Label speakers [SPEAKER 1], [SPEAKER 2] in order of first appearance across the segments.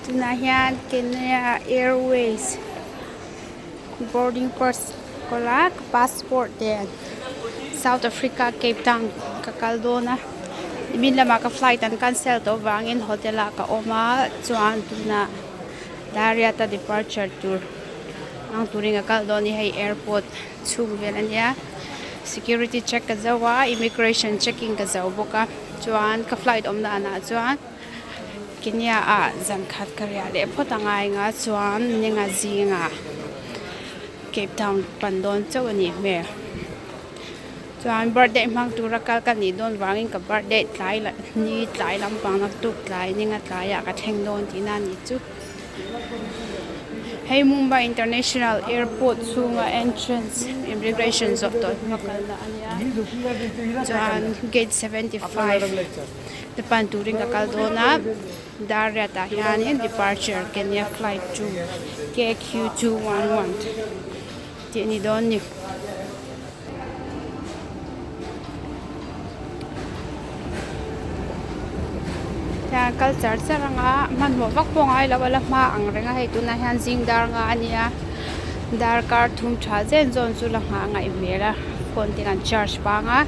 [SPEAKER 1] Tunah hian Kenya Airways boarding pass kawl a ka passport nen South Africa Cape Town ka kal dawn a nimin lamah ka flight an cancel tawh avangin hotel ah ka awm a chuan tunah Dariat a departure tur ang turin ka kal dawn a ni hei airport chhung vel a nia security check ka zo a immigration checking ka zo bawk a chuan ka flight awm danah chuan Kenya ah zan khat ka riah leh phawt a ngai nga chuan ninga zingah Cape Town pan dawn chauh a nih hmel chuan birthday hmang tura kal ka nih dawn vangin ka birthday tlai lah ni tlai lampang naktuk tlai ninga tlaiah ka thleng dawn tihna a nih chu hei Mumbai International Airport chhunga entrance immigration zawh tawh hma kalna a nia chuan gate 75 te pan turin ka kal dawn a dar riat ah hianin departure Kenya flight 2 K Q 211 tih a ni dawn a ni. Hian kal char char anga hmanhmawh vak pawh ngai lo a la hma ang reng a hei tunah hian zing dar nga a nia darkar thum tha zen zawn chu la nghah ngaih hmel a phone te kan charge pang a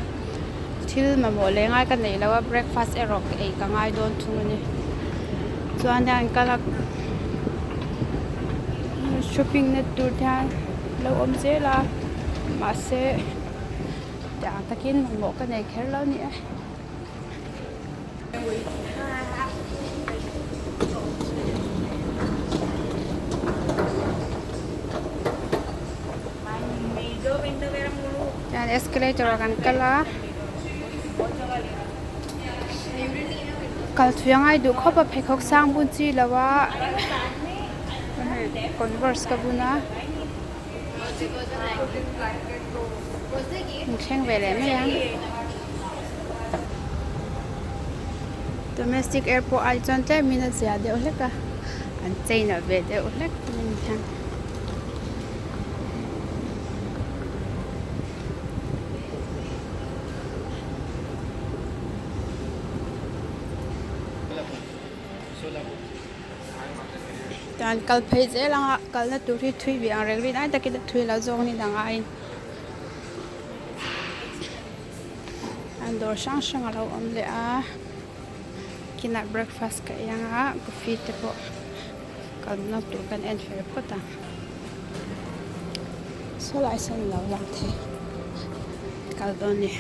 [SPEAKER 1] thil mamawh leh ngai ka neih loh a breakfast erawh ka ei ka ngai dawn thung a ni chuan hian kal a shopping na tur te hian lo awm zel a mahse tiang takin mamawh ka nei kher lo a ni e. Chuan escalator ah kan kal a kal thui a ngai duh khawp a pheikhawk sang bun chi lo a converse ka bun a in thleng ve leh mai ang domestic airport ai chuan tlem in a zia deuh hlek a an chei na ve deuh hlek mai ni hian. Chuan kal phei zel ang a kalna tur hi thui ve ang reng rin ai takin a thui lo zawk ni dang aiin an dawr hrang hrang a lo awm leh a kinah breakfast ka ei ang a coffee te pawh kalna tur kan en fel phawt ang saw lai sawn a lo lang thei kal dawn a ni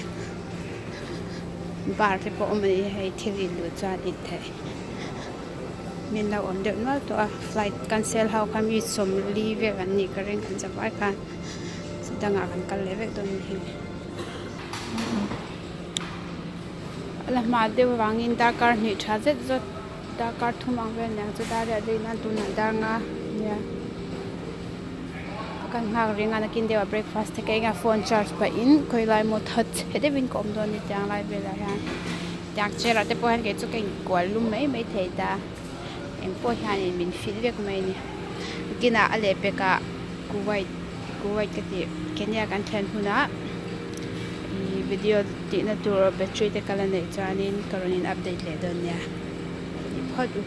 [SPEAKER 1] bar te pawh awm a ni hei thil in duh chuan in theih. Min lo awm deuh nual tawh a flight cancel ho kha mi sawmli vel an nih ka ring kan zavai khan dangah kan kal leh vek dawn a ni hi a la hma deuh avangin darkar hnih tha zet zawt darkar thum ang vel aniang chu dar riat rin a tunah dar nga nia kan nghak reng a nakin deuhah breakfast te ka eng a phone charge pahin khawilai maw that chhe deuhin ka awm dawn a ni tiang lai velah hian. Tiang chair ah te pawh hian kei chu ka inkual lum mai mai thei ta engpawh hianin min fit vek mai a ni kinah a lehpek ah Kuwait Kuwait ka tih Kenya kan thlen hunah ih video tihna tur battery te ka la neih chuanin ka rawn in update leh dawn nia ni phawt u.